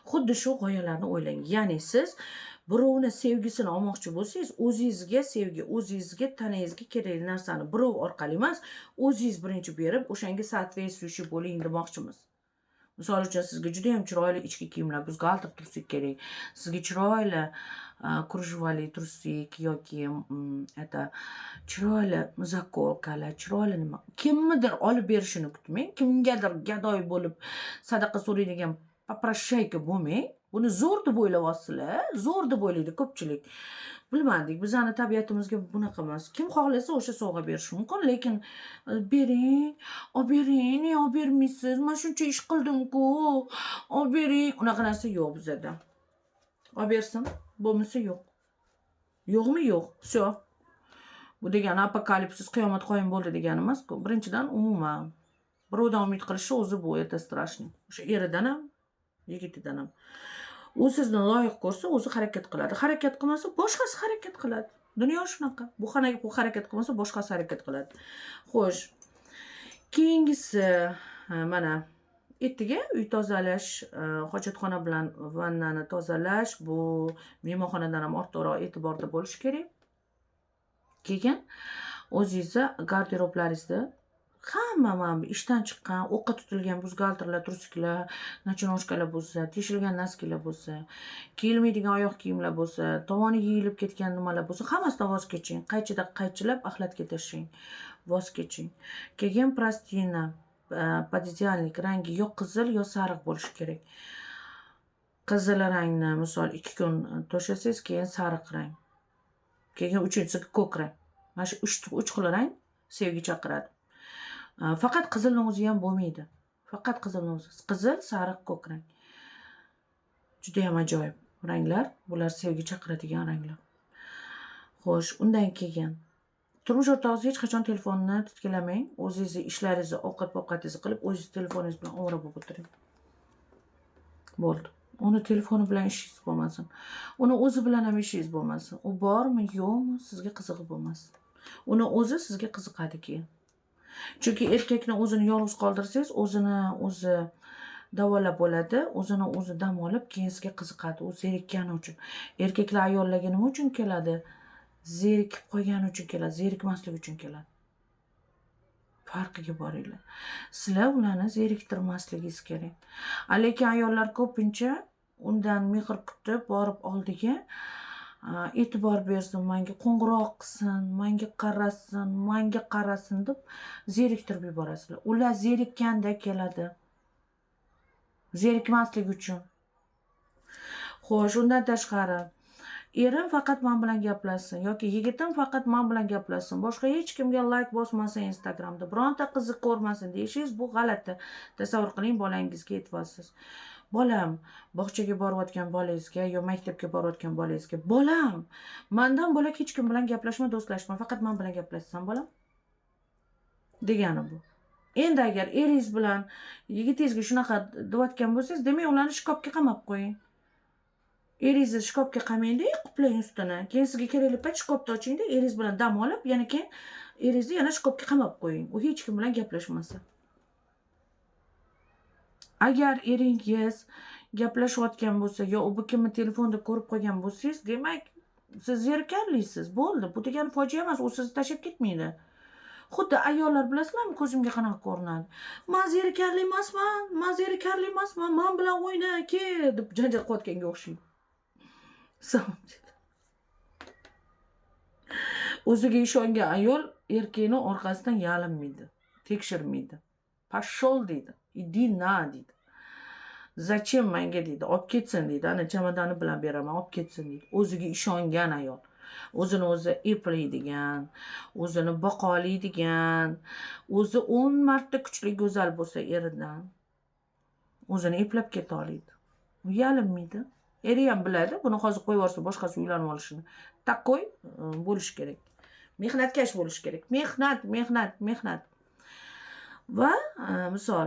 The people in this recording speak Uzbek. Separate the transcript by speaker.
Speaker 1: Xuddi shu g'oyalarni o'ylang. Ya'ni siz birovni sevgisini olmoqchi bo'lsangiz, o'zingizga sevgi, o'zingizga, tanangizga kerakli narsani birov orqali emas, o'zingiz birinchi berib, o'shanga соответствующий bo'ling demoqchimiz. Misol uchun, sizga judayam chiroyli ichki kiyimlar, byustgalter, трусик kerak. Sizga chiroyli кружева li трусик yoki это chiroyli заколка lar, chiroyli nima, kimnidir olib berishini kutmang. Kimgadir gadoy bo'lib sadaqa so'raydigan попрошайка bo'lmang. Buni zo'r deb o'ylayapsizlar, zo'r deb o'ylaydi ko'pchilik. Bilmadik, bizani tabiatimizga bunaqa emas. Kim xohlasa, o'sha sovg'a berishi mumkin, lekin "Bering, olib bering, nega olib bermaysiz? Man shuncha ish qildim-ku, olib bering." Unaqa narsa yo'q bizada. Olib bersin, bo'lmasa yo'q. Yo'qmi? Yo'q. Всё. Bu degani apokalipsis, qiyomat qoyim bo'ldi degani emas-ku. Birinchidan, umuman birovdan umid qilishni o'zi bu это страшно. O'sha eridan ham, yigitidan ham. U sizni loyiq ko'rsa, o'zi harakat qiladi. Harakat qilmasa, boshqasi harakat qiladi. Dunyo shunaqa. Bu harakat qilmasa, boshqasi harakat qiladi. Xo'sh. Keyingisi, mana ertaga uy tozalash, hojatxona bilan vannani tozalash, bu mehmonxonadan ham ortiqroq e'tiborda bo'lishi kerak. Keyin o'zingizni garderoblaringizda hamma mana bu ishdan chiqqan, o'qqa tutilgan byustgalterlar, трусик lar, ночнушка lar bo'lsa, teshilgan носки lar bo'lsa, kiyilmaydigan oyoq kiyimlar bo'lsa, tovoni yeyilib ketgan nimalar bo'lsa, hammasidan voz keching. Qaychida qaychilab axlatga tashlang. Voz keching. Keyin простыня, пододеяльник rangi yo qizil, yo sariq bo'lishi kerak. Qizil rangni, misol, 2 kun to'shasangiz, keyin sariq rang. Keyin uchinchisi ko'k rang. Mana shu uch xil rang sevgi chaqiradi. Faqat qizilni o'zi ham bo'lmaydi. Faqat qizilni o'zi. Qizil, sariq, ko'k rang. Judayam ajoyib ranglar. Bular sevgi chaqiradigan ranglar. Xo'sh, undan keyin turmush o'rtog'ingiz hech qachon telefonni titkilamang. O'zingizni ishlaringizni, ovqat-povqatingizni qilib, o'zingiz telefoningiz bilan ovora bo'lib o'tiring. Bo'ldi. Uni telefoni bilan ishingiz bo'lmasin. Uni o'zi bilan ham ishingiz bo'lmasin. U bormi, yo'qmi, sizga qizig'i bo'lmasin. Uni o'zi sizga qiziqadi keyin. Chunki erkakni o'zini yolg'iz qoldirsangiz, o'zini o'zi davolab bo'ladi, o'zini o'zi dam olib, keyin sizga qiziqadi. U zerikkani uchun. Erkaklar ayollarga nima uchun keladi? Zerikib qolgani uchun keladi, zerikmaslik uchun keladi. Farqiga boringlar. Sizlar ularni zeriktirmasligingiz kerak. A lekin ayollar ko'pincha undan mehr kutib, borib oldiga e'tibor bersin, manga qo'ng'iroq qilsin, manga qarasin, manga qarasin deb zeriktirib yuborasizlar. Ular zerikkanda keladi. Zerikmaslik uchun. Xo'sh, undan tashqari, erim faqat man bilan gaplashsin yoki yigitim faqat man bilan gaplashsin, boshqa hech kimga layk bosmasin Instagramda, bironta qizni ko'rmasin deyishingiz bu g'alati. Tasavvur qiling, bolangizga aytyapsiz. Bolam, bog'chaga borayotgan bolangizga yo maktabga borayotgan bolangizga: "Bolam, mandan bo'lak hech kim bilan gaplashma, do'stlashma, faqat man bilan gaplashsan, bolam." Degani bu. Endi agar eringiz bilan yigitingizga shunaqa deyotgan bo'lsangiz, demak, ularni shkafga qamab qo'ying. Eringizni shkafga qamangda, quplang ustini. Keyin sizga kerakli payt shkafni ochingda, eringiz bilan dam olib, yana keyin eringizni yana shkafga qamab qo'ying. U hech kim bilan gaplashmasin. Agar eringiz gaplashayotgan bo'lsa yo u bu kimni telefonda ko'rib qolgan bo'lsangiz, demak, siz zerikarlisiz. Bo'ldi. Bu degani fojia emas, u sizni tashlab ketmaydi. Xuddi ayollar, bilasizlarmi, ko'zimga qanaqa ko'rinadi? "Man zerikarli emasman, man zerikarli emasman, man bilan o'yna, kel", deb janjal qilayotganga o'xshaydi. Самом деле. O'ziga ishongan ayol erkakni orqasidan yalinmaydi, tekshirmaydi. "Пошел", deydi. "Иди на", deydi. "Зачем menga?" deydi. "Olib ketsin", deydi. "Ana chamadani bilan beraman, olib ketsin", deydi. O'ziga ishongan ayol. O'zini o'zi eplaydigan, o'zini boqa oladigan, o'zi 10 marta kuchli, go'zal bo'lsa eridan, o'zini eplab keta oladi. U yalinmaydi. Eri ham biladi, buni hozir qo'yib yuborsa, boshqasi uylanib olishini. Такой bo'lishi kerak. Mehnatkash bo'lishi kerak. Mehnat, mehnat, mehnat. Va misol